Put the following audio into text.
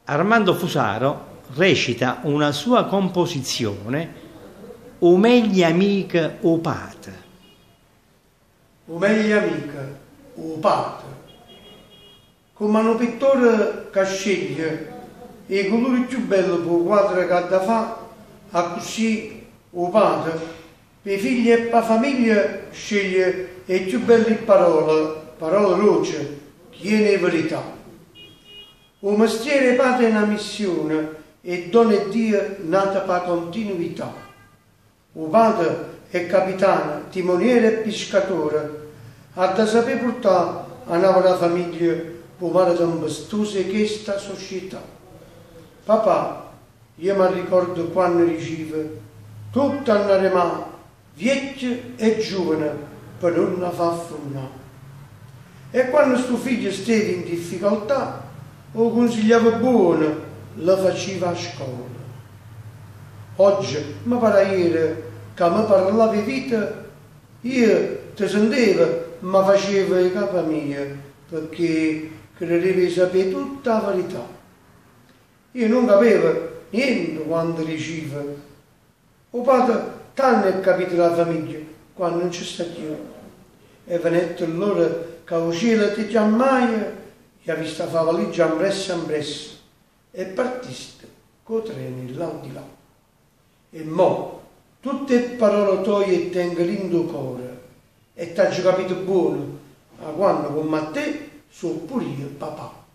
Armando Fusaro recita una sua composizione 'O meglio amico 'o pate. 'O meglio amico 'o pate. Comme a nu pittore ca sceglie 'e culure cchiù belle p' 'o quadro c'ha da fà, accussì 'o pate p' 'e figlie e p' 'a famiglia sceglie 'e cchiù belli pparole, parole doce, chiene 'e verità. O mestiere 'e pate è na missione, è dono 'e Dio nata p' 'a continuità. O pate è capitano, timoniere e piscatore, ha da sapé purtà 'a nave d' 'a famiglia p' 'o mare tempestuso 'e chesta società. Papà, io m'arricordo quanno dicive, Tutte hann' 'a remà, viecchie e giuvane, pe nun 'a fà affunnà. E quanno stu figlio steva in difficoltà, 'o cunsigliava buono, le faceva 'a scola. Ogge me pare ajere ca me parlave 'e vita, io te sentevo ma facevo 'e capa mia pecché credevo 'e sapé tutta 'a verità. Io nun capevo niente quando dicive, 'O pate tanno è capito d' 'a famiglia quanno nun ce sta cchiù. E venette ll'ora ca 'o cielo te chiammaje e aviste 'a fà 'a valigia ampressa ampressa e partiste cu 'o treno 'e ll'aldilà. E mò tutt' 'e pparole toje 'e ttengo dint' 'o core e t'aggio capito bbuono 'a quanno comm'a te so' pur'io papà.